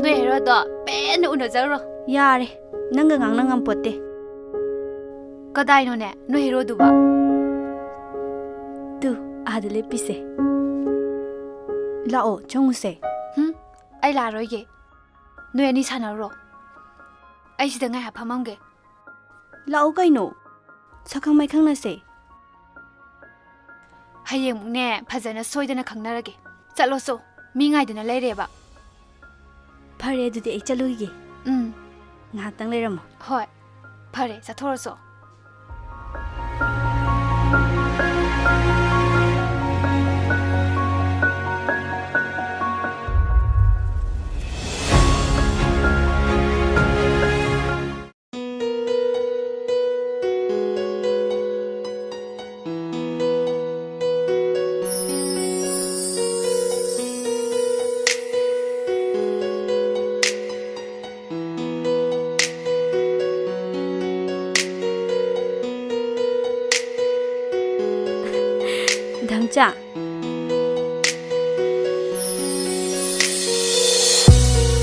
ꯅꯣꯏ ꯍꯦꯔꯣꯗꯣ ꯄꯦꯟꯅ ꯎꯅꯖꯔꯨꯔꯣ꯫ ꯌꯥꯔꯦ, ꯅꯪꯒ ꯉꯥꯡꯅ ꯉꯝꯄꯣꯠꯇꯦ꯫ ꯀꯗꯥꯏꯅꯣꯅꯦ ꯅꯣꯏ ꯍꯦꯔꯣꯗꯨꯕꯣ? ꯇꯨ, ꯑꯥꯗ ꯂꯦꯞꯄꯤꯁꯦ꯫ ꯂꯥꯛꯑꯣ, ꯆꯪꯉꯨꯁꯦ꯫ ꯍꯨꯝ, ꯑꯩ ꯂꯥꯛꯑꯔꯣꯏꯒꯦ꯫ ꯅꯣꯏ ꯑꯅꯤ ꯁꯥꯟꯅꯔꯨꯔꯣ꯫ ꯑꯩ ꯁꯤꯗ ꯉꯥꯏꯍꯥꯛ ꯐꯝꯃꯝꯒꯦ꯫ ꯂꯥꯛꯑꯣ ꯀꯩꯅꯣ, ꯁꯛꯈꯪ ꯃꯥꯏꯈꯪꯅꯁꯦ꯫ ꯍꯌꯦꯡꯃꯨꯛꯅꯦ ꯐꯖꯅ ꯁꯣꯏꯗꯅ ꯈꯪꯅꯔꯒꯦ꯫ ꯆꯠꯂꯣꯁꯣ, ꯃꯤ ꯉꯥꯏꯗꯅ ꯂꯩꯔꯦꯕ꯫ ꯐꯔꯦ, ꯑꯗꯨꯗꯤ ꯑꯩ ꯆꯠꯂꯨꯈꯤꯒꯦ꯫ ꯎꯝ꯫ ꯉꯥꯏꯍꯥꯛꯇꯪ ꯂꯩꯔꯝꯃꯣ꯫ ꯍꯣꯏ꯫ ꯐꯔꯦ, ꯆꯠꯊꯣꯔꯁꯣ꯫ ꯙꯝꯆꯥ꯫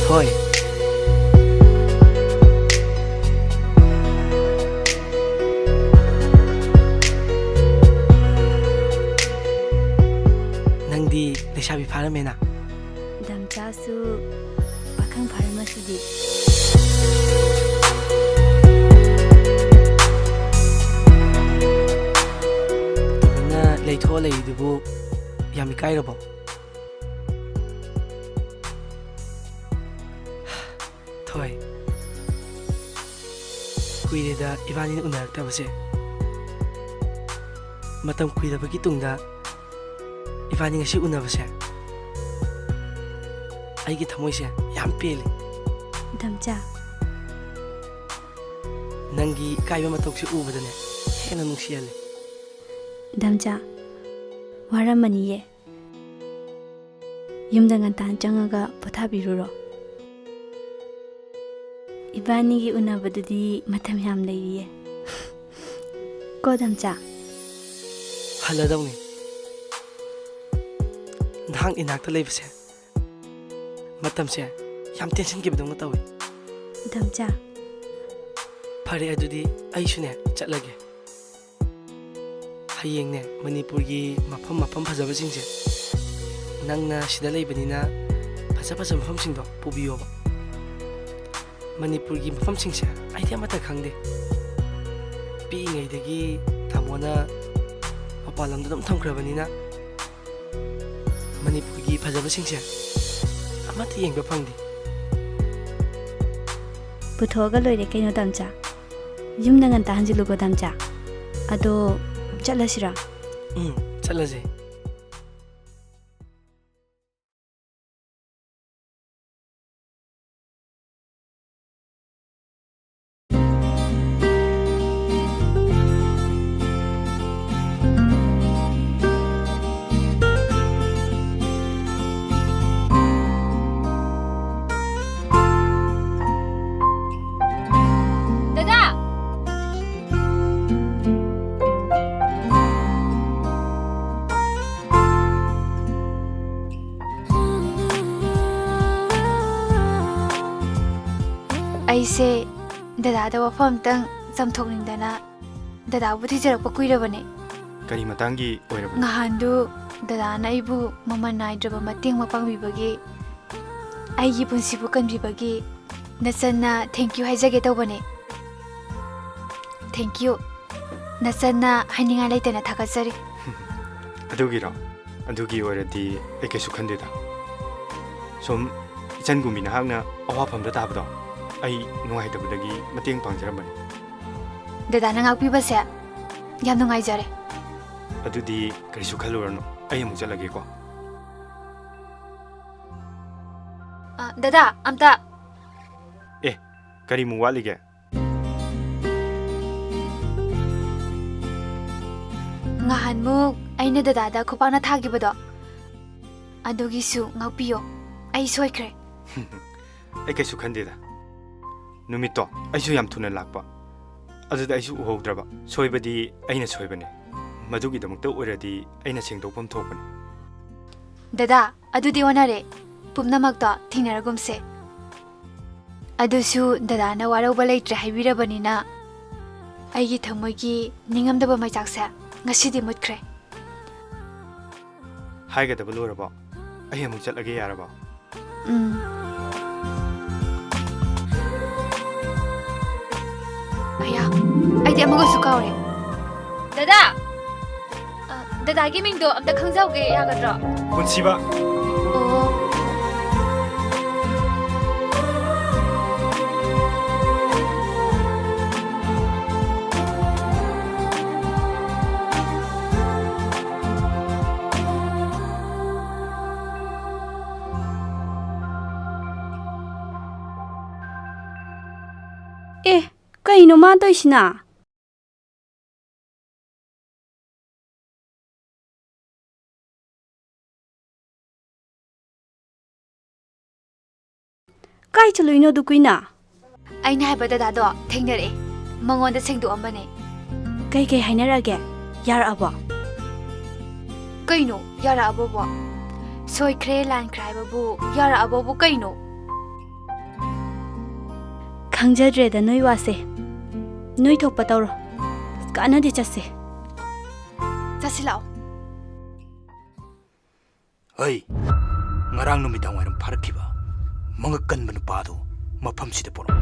ꯍꯣꯏ꯫ ꯅꯪꯗꯤ ꯂꯩꯁꯥꯕꯤ ꯐꯥꯔꯝꯃꯦꯅ꯫ ꯙꯝꯆꯥꯁꯨ ꯄꯥꯈꯪ ꯐꯥꯔꯝꯃꯁꯤꯗꯤ꯫ ꯇꯨꯃꯤꯟꯅ ꯂꯩꯊꯣꯛꯑ ꯂꯩꯔꯤꯗꯨꯕꯨ ꯌꯥꯝ ꯏꯀꯥꯏꯔꯕꯣ? ꯊꯣꯏ, ꯀꯨꯏꯔꯦꯗ ꯏꯕꯥꯅꯤꯅ ꯎꯅꯔꯛꯇꯕꯁꯦ꯫ ꯃꯇꯝ ꯀꯨꯏꯔꯕꯒꯤ ꯇꯨꯡꯗ ꯏꯕꯥꯅꯤ ꯉꯁꯤ ꯎꯅꯕꯁꯦ, ꯑꯩꯒꯤ ꯊꯃꯣꯏꯁꯦ ꯌꯥꯝ ꯄꯦꯜꯂꯤ꯫ ꯙꯝꯆꯥ꯫ ꯅꯪꯒꯤ ꯏꯀꯥꯏꯕ ꯃꯇꯧꯁꯦ ꯎꯕꯗꯅꯦ ꯍꯦꯟꯅ ꯅꯨꯡꯁꯤꯍꯜꯂꯦ꯫ ꯙꯝꯆꯥ, ꯋꯥꯔꯝꯃꯅꯤꯌꯦ꯫ ꯌꯨꯝꯗ ꯉꯟꯇꯥꯅ ꯆꯪꯉꯒ ꯄꯣꯊꯥꯕꯤꯔꯨꯔꯣ꯫ ꯏꯕꯥꯅꯤꯒꯤ ꯎꯅꯕꯗꯨꯗꯤ ꯃꯇꯝ ꯌꯥꯝ ꯂꯩꯔꯤꯌꯦ꯫ ꯀꯣ, ꯙꯝꯆꯥ? ꯍꯜꯂꯗꯧꯅꯤ꯫ ꯅꯍꯥꯛ ꯏꯅꯥꯛꯇ ꯂꯩꯕꯁꯦ ꯃꯇꯝꯁꯦ ꯌꯥꯝ ꯇꯦꯟꯁꯤꯟꯈꯤꯕꯗꯧꯅ ꯇꯧꯏ꯫ ꯙꯝꯆꯥ꯫ ꯐꯔꯦ, ꯑꯗꯨꯗꯤ ꯑꯩꯁꯨꯅꯦ ꯆꯠꯂꯒꯦ꯫ ꯍꯌꯦꯡꯅꯦ ꯃꯅꯤꯄꯨꯔꯒꯤ ꯃꯐꯝ, ꯃꯐꯝ ꯐꯖꯕꯁꯤꯡꯁꯦ, ꯅꯪꯅ ꯁꯤꯗ ꯂꯩꯕꯅꯤꯅ ꯐꯖ ꯐꯖꯕ ꯃꯐꯝꯁꯤꯡꯗꯣ ꯄꯨꯕꯤꯌꯣꯕ꯫ ꯃꯅꯤꯄꯨꯔꯒꯤ ꯃꯐꯝꯁꯤꯡꯁꯦ ꯑꯩꯗꯤ ꯑꯃꯠꯇ ꯈꯪꯗꯦ꯫ ꯄꯤꯛꯏꯉꯩꯗꯒꯤ ꯇꯥꯃꯣꯅ ꯃꯄꯥꯟ ꯂꯝꯗ ꯑꯗꯨꯝ ꯊꯝꯈ꯭ꯔꯕꯅꯤꯅ ꯃꯅꯤꯄꯨꯔꯒꯤ ꯐꯖꯕꯁꯤꯡꯁꯦ ꯑꯃꯠꯇ ꯌꯦꯡꯕ ꯐꯪꯗꯦ꯫ ꯄꯨꯊꯣꯛꯑꯒ ꯂꯣꯏꯔꯦ ꯀꯩꯅꯣ, ꯗꯥꯝꯆꯥ꯫ ꯌꯨꯝꯗ ꯉꯟꯇꯥ ꯍꯟꯖꯤꯜꯂꯨꯀꯣ, ꯗꯥꯝꯆꯥ꯫ ꯑꯗꯣ ꯆꯠꯂꯁꯤꯔꯣ? ꯎꯝ, ꯆꯠꯂꯁꯦ꯫ ꯗꯗꯥ! ꯑꯩꯁꯦ ꯗꯗꯥꯗ ꯋꯥꯐꯝ ꯑꯝꯇꯪ ꯆꯝꯊꯣꯛꯅꯤꯡꯗꯅ ꯗꯗꯥꯕꯨ ꯊꯤꯖꯔꯛꯄ ꯀꯨꯏꯔꯕꯅꯦ꯫ ꯀꯔꯤ ꯃꯇꯥꯡꯒꯤ ꯑꯣꯏꯔꯕꯅꯣ? ꯉꯍꯥꯟꯗꯨ ꯗꯗꯥꯅ ꯑꯩꯕꯨ ꯃꯃꯜ ꯅꯥꯏꯗ꯭ꯔꯕ ꯃꯇꯦꯡ ꯑꯃ ꯄꯥꯡꯕꯤꯕꯒꯤ, ꯑꯩꯒꯤ ꯄꯨꯟꯁꯤꯕꯨ ꯀꯟꯕꯤꯕꯒꯤ ꯅꯆꯟꯅ thank you ꯍꯥꯏꯖꯒꯦ ꯇꯧꯕꯅꯦ꯫ Thank you꯫ ꯅꯆꯟꯅ ꯍꯥꯏꯅꯤꯡꯉꯥꯏ ꯂꯩꯇꯅ ꯊꯥꯒꯠꯆꯔꯤ꯫ ꯑꯗꯨꯒꯤꯔꯣ? ꯑꯗꯨꯒꯤ ꯑꯣꯏꯔꯗꯤ ꯑꯩ ꯀꯩꯁꯨ ꯈꯟꯗꯦꯗ꯫ ꯁꯨꯝ ꯏꯆꯟꯒꯨꯝꯕꯤ ꯅꯍꯥꯛꯅ ꯑꯋꯥꯐꯝꯗ ꯇꯥꯕꯗꯣ ꯑꯩ ꯅꯨꯡꯉꯥꯏꯇꯕꯗꯒꯤ ꯃꯇꯦꯡ ꯄꯥꯡꯖꯔꯝꯕꯅꯤ꯫ ꯗꯗꯥꯅ ꯉꯥꯛꯄꯤꯕꯁꯦ ꯌꯥꯝ ꯅꯨꯡꯉꯥꯏꯖꯔꯦ꯫ ꯑꯗꯨꯗꯤ ꯀꯔꯤꯁꯨ ꯈꯜꯂꯨꯔꯅꯨ, ꯑꯩ ꯑꯃꯨꯛ ꯆꯠꯂꯒꯦꯀꯣ꯫ ꯑ, ꯗꯗꯥ, ꯑꯝꯇ꯫ ꯑꯦ, ꯀꯔꯤꯃꯨꯛ ꯋꯥꯠꯂꯤꯒꯦ? ꯉꯍꯥꯟꯃꯨꯛ ꯑꯩꯅ ꯗꯗꯥꯗ ꯈꯨꯄꯥꯛꯅ ꯊꯥꯈꯤꯕꯗꯣ, ꯑꯗꯨꯒꯤꯁꯨ ꯉꯥꯛꯄꯤꯌꯣ꯫ ꯑꯩ ꯁꯣꯏꯈ꯭ꯔꯦ꯫ ꯑꯩ ꯀꯩꯁꯨ ꯈꯟꯗꯦꯗ꯫ ꯅꯨꯃꯤꯠꯇꯣ ꯑꯩꯁꯨ ꯌꯥꯝ ꯊꯨꯅ ꯂꯥꯛꯄ, ꯑꯗꯨꯗ ꯑꯩꯁꯨ ꯎꯍꯧꯗ꯭ꯔꯕ꯫ ꯁꯣꯏꯕꯗꯤ ꯑꯩꯅ ꯁꯣꯏꯕꯅꯦ꯫ ꯃꯗꯨꯒꯤꯗꯃꯛꯇ ꯑꯣꯏꯔꯗꯤ ꯑꯩꯅ ꯁꯦꯡꯗꯣꯛꯐꯝ ꯊꯣꯛꯄꯅꯤ꯫ ꯗꯗꯥ, ꯑꯗꯨꯗꯤ ꯑꯣꯟꯅꯔꯦ꯫ ꯄꯨꯝꯅꯃꯛꯇꯣ ꯊꯦꯡꯅꯔꯒꯨꯝꯁꯦ꯫ ꯑꯗꯨꯁꯨ ꯗꯗꯥꯅ ꯋꯥꯔꯧꯕ ꯂꯩꯇ꯭ꯔꯦ ꯍꯥꯏꯕꯤꯔꯕꯅꯤꯅ, ꯑꯩꯒꯤ ꯊꯃꯣꯏꯒꯤ ꯅꯤꯡꯉꯝꯗꯕ ꯃꯩꯆꯥꯛꯁꯦ ꯉꯁꯤꯗꯤ ꯃꯨꯠꯈ꯭ꯔꯦ꯫ ꯍꯥꯏꯒꯗꯕ ꯂꯣꯏꯔꯕꯣ? ꯑꯩ ꯑꯃꯨꯛ ꯆꯠꯂꯒꯦ, ꯌꯥꯔꯕꯣ? ꯎꯝ꯫ ꯑꯌꯥ, ꯑꯩꯗꯤ ꯑꯃꯒꯁꯨ ꯀꯥꯎꯔꯦ꯫ ꯗꯗꯥ! ꯑ, ꯗꯗꯥꯒꯤ ꯃꯤꯡꯗꯣ ꯑꯝꯇ ꯈꯪꯖꯍꯧꯒꯦ ꯌꯥꯒꯗ꯭ꯔꯣ? ꯄꯨꯟꯁꯤꯕ꯫ ꯑꯣ꯫ ꯑꯦ, ꯀꯩꯅꯣ ꯃꯥ ꯇꯧꯏꯁꯤꯅ? ꯀꯥꯏ ꯆꯠꯂꯨꯏꯅꯣ ꯑꯗꯨ ꯀꯨꯏꯅ? ꯑꯩꯅ ꯍꯥꯏꯕ ꯗꯗꯥꯗꯣ ꯊꯦꯡꯅꯔꯛꯑꯦ꯫ ꯃꯉꯣꯟꯗ ꯁꯦꯡꯗꯣꯛꯑꯝꯕꯅꯦ꯫ ꯀꯩ ꯀꯩ ꯍꯥꯏꯅꯔꯛꯑꯒꯦ? ꯌꯥꯔꯛꯑꯕꯣ? ꯀꯩꯅꯣ ꯌꯥꯔꯛꯑꯕꯣꯕꯣ? ꯁꯣꯏꯈ꯭ꯔꯦ ꯂꯥꯟꯈ꯭ꯔꯦ ꯍꯥꯏꯕꯕꯨ ꯌꯥꯔꯛꯑꯕꯣꯕꯨ ꯀꯩꯅꯣ? ꯈꯪꯖꯗ꯭ꯔꯦꯗ ꯅꯣꯏ ꯋꯥꯁꯦ꯫ ꯅꯣꯏ ꯊꯣꯛꯄ ꯇꯧꯔꯣ꯫ ꯀꯥꯟꯅꯗꯦ, ꯆꯠꯁꯦ꯫ ꯆꯠꯁꯤ ꯂꯥꯛꯑꯣ꯫ ꯍꯩ, ꯉꯔꯥꯡ ꯅꯨꯃꯤꯗꯥꯡ ꯋꯥꯏꯔꯝ ꯐꯥꯔꯛꯈꯤꯕ ꯃꯉꯛ ꯀꯟꯕ ꯅꯨꯄꯥꯗꯨ ꯃꯐꯝꯁꯤꯗ ꯄꯨꯔꯛꯎ꯫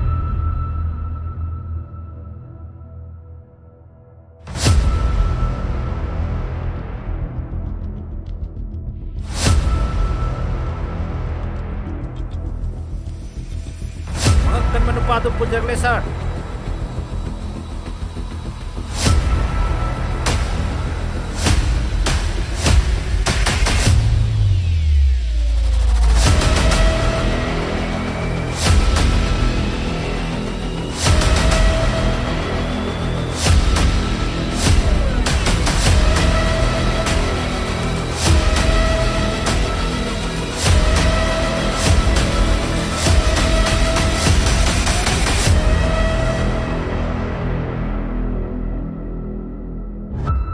ꯃꯉꯛ ꯀꯟꯕ ꯅꯨꯄꯥꯗꯨ ꯄꯨꯖꯔꯛꯂꯦ, ꯁꯥꯔ꯫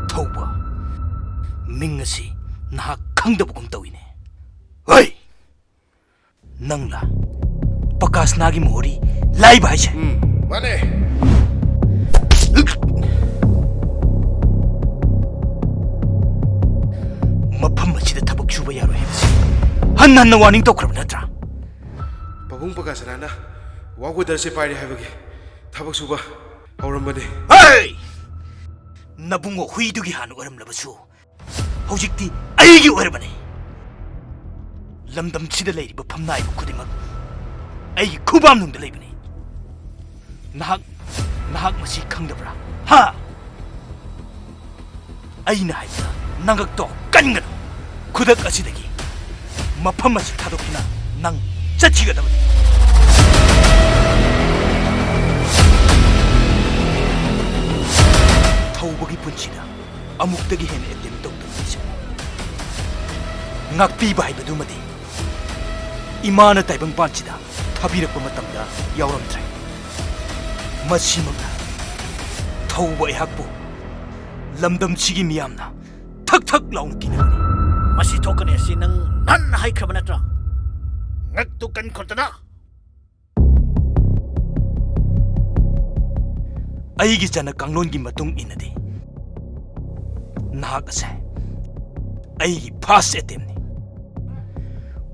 ꯊꯧꯕ, ꯃꯤꯡ ꯑꯁꯤ ꯅꯍꯥꯛ ꯈꯪꯗꯕꯒꯨꯝ ꯇꯧꯏꯅꯦ꯫ ꯍꯩ! ꯅꯪꯂ ꯄꯀꯥꯁꯅꯥꯒꯤ ꯃꯣꯍꯣꯔꯤ ꯂꯥꯏꯕ ꯍꯥꯏꯁꯦ? ꯎꯝ, ꯃꯥꯅꯦ꯫ ꯃꯐꯝ ꯑꯁꯤꯗ ꯊꯕꯛ ꯁꯨꯕ ꯌꯥꯔꯣꯏ ꯍꯥꯏꯕꯁꯤ ꯍꯟꯅ ꯍꯟꯅ ꯋꯥꯔꯅꯤꯡ ꯇꯧꯈ꯭ꯔꯕ ꯅꯠꯇ꯭ꯔꯥ? ꯄꯥꯕꯨꯡ ꯄꯀꯥꯁꯅꯥꯅ ꯋꯥꯔꯛ ꯑꯣꯔꯗꯔꯁꯦ ꯄꯥꯏꯔꯦ ꯍꯥꯏꯕꯒꯤ ꯊꯕꯛ ꯁꯨꯕ ꯍꯧꯔꯝꯕꯅꯤ꯫ ꯍꯩ! ꯅꯕꯨꯡꯉꯣ ꯍꯨꯏꯗꯨꯒꯤ ꯍꯥꯟꯅ ꯑꯣꯏꯔꯝꯂꯕꯁꯨ, ꯍꯧꯖꯤꯛꯇꯤ ꯑꯩꯒꯤ ꯑꯣꯏꯔꯕꯅꯤ꯫ ꯂꯝꯗꯝꯁꯤꯗ ꯂꯩꯔꯤꯕ ꯐꯝꯅꯥꯏꯕ ꯈꯨꯗꯤꯡꯃꯛ ꯑꯩꯒꯤ ꯈꯨꯕꯥꯝꯅꯨꯡꯗ ꯂꯩꯕꯅꯤ꯫ ꯅꯍꯥꯛ, ꯅꯍꯥꯛ ꯃꯁꯤ ꯈꯪꯗꯕ꯭ꯔꯥ? ꯍꯥ? ꯑꯩꯅ ꯍꯥꯏꯕꯗ ꯅꯉꯛꯇꯣ ꯀꯟꯒꯅꯨ꯫ ꯈꯨꯗꯛ ꯑꯁꯤꯗꯒꯤ ꯃꯐꯝ ꯑꯁꯤ ꯊꯥꯗꯣꯛꯇꯨꯅ ꯅꯪ ꯆꯠꯈꯤꯒꯗꯕꯅꯤ꯫ ꯊꯧꯕꯒꯤ ꯄꯨꯟꯁꯤꯗ ꯑꯃꯨꯛꯇꯒꯤ ꯍꯦꯟꯅ ꯑꯦꯇꯦꯝ ꯇꯧꯗꯕ ꯃꯤꯁꯛ꯫ ꯉꯥꯛꯄꯤꯕ ꯍꯥꯏꯕꯗꯨꯃꯗꯤ ꯏꯃꯥꯅ ꯇꯥꯏꯕꯪꯄꯥꯟꯁꯤꯗ ꯊꯥꯕꯤꯔꯛꯄ ꯃꯇꯝꯗ ꯌꯥꯎꯔꯝꯗ꯭ꯔꯦ꯫ ꯃꯁꯤꯃꯛꯅ ꯊꯧꯕ ꯑꯩꯍꯥꯛꯄꯨ ꯂꯝꯗꯝꯁꯤꯒꯤ ꯃꯤꯌꯥꯝꯅ ꯊꯛ ꯊꯛ ꯂꯥꯎꯅ ꯀꯤꯅꯒꯅꯤ꯫ ꯃꯁꯤ ꯊꯣꯛꯀꯅꯤ ꯑꯁꯤ ꯅꯪ ꯅꯍꯥꯟꯅ ꯍꯥꯏꯈ꯭ꯔꯕ ꯅꯠꯇ꯭ꯔꯥ? ꯉꯛꯇꯨ ꯀꯟꯈꯣꯠꯇꯅ꯫ ꯑꯩꯒꯤ ꯆꯠꯅ ꯀꯥꯡꯂꯣꯟꯒꯤ ꯃꯇꯨꯡ ꯏꯟꯅꯗꯤ ꯅꯍꯥꯛ ꯑꯁꯦ ꯑꯩꯒꯤ ꯐꯥꯔꯁ ꯑꯦꯇꯦꯝꯅꯤ꯫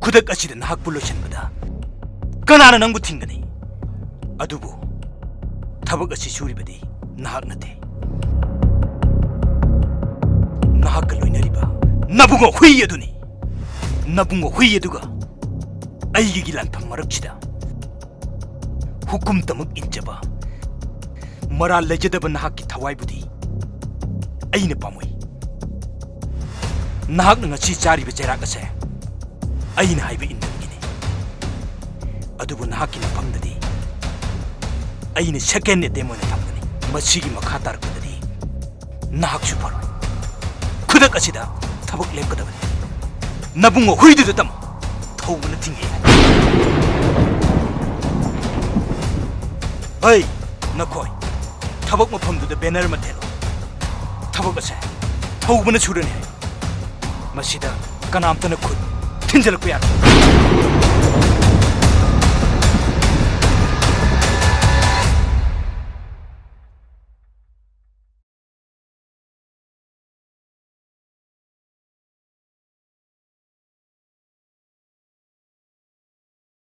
ꯈꯨꯗꯛ ꯑꯁꯤꯗ ꯅꯍꯥꯛꯄꯨ ꯂꯣꯏꯁꯤꯟꯕꯗ ꯀꯅꯥꯅ ꯅꯪꯕꯨ ꯊꯤꯡꯒꯅꯤ? ꯑꯗꯨꯕꯨ ꯊꯕꯛ ꯑꯁꯤ ꯁꯨꯔꯤꯕꯗꯤ ꯅꯍꯥꯛ ꯅꯠꯇꯦ꯫ ꯅꯍꯥꯛꯀ ꯂꯣꯏꯅꯔꯤꯕ ꯅꯕꯨꯡꯉꯣ ꯍꯨꯏ ꯑꯗꯨꯅꯤ꯫ ꯅꯕꯨꯡꯉꯣ ꯍꯨꯏ ꯑꯗꯨꯒ ꯑꯩꯒꯤ ꯂꯥꯟꯐꯝ ꯃꯔꯛꯁꯤꯗ ꯍꯨꯀꯨꯝꯇꯃꯛ ꯏꯟꯖꯕ ꯃꯔꯥꯜ ꯂꯩꯖꯗꯕ ꯅꯍꯥꯛꯀꯤ ꯊꯋꯥꯏꯕꯨꯗꯤ ꯑꯩꯅ ꯄꯥꯝꯃꯨꯏ꯫ ꯅꯍꯥꯛꯅ ꯉꯁꯤ ꯆꯥꯔꯤꯕ ꯆꯩꯔꯥꯛ ꯑꯁꯦ ꯑꯩꯅ ꯍꯥꯏꯕ ꯏꯟꯗꯕꯒꯤꯅꯤ꯫ ꯑꯗꯨꯕꯨ ꯅꯍꯥꯛꯀꯤ ꯃꯐꯝꯗꯗꯤ ꯑꯩꯅ ꯁꯦꯀꯦꯟ ꯑꯦꯇꯦꯝ ꯑꯣꯏꯅ ꯊꯝꯒꯅꯤ꯫ ꯃꯁꯤꯒꯤ ꯃꯈꯥ ꯇꯥꯔꯛꯄꯗꯗꯤ ꯅꯍꯥꯛꯁꯨ ꯐꯔꯣꯏ꯫ ꯈꯨꯗꯛ ꯑꯁꯤꯗ ꯊꯕꯛ ꯂꯦꯞꯀꯗꯕꯅꯤ꯫ ꯅꯕꯨꯡꯉꯣ ꯍꯨꯏꯗꯨꯗ ꯇꯝꯃꯨ꯫ ꯊꯧꯕꯅ ꯊꯤꯡꯉꯤ꯫ ꯍꯩ, ꯅꯈꯣꯏ, ꯊꯕꯛ ꯃꯐꯝꯗꯨꯗ ꯕꯦꯅꯔ ꯑꯃ ꯊꯦꯠꯂꯨ꯫ ꯊꯕꯛ ꯑꯁꯦ ꯊꯧꯕꯅ ꯁꯨꯔꯅꯤ ꯍꯥꯏ꯫ ꯃꯁꯤꯗ ꯀꯅꯥꯝꯇꯅ ꯈꯨꯠ ꯊꯤꯟꯖꯤꯜꯂꯛꯄ ꯌꯥꯔꯣꯏ꯫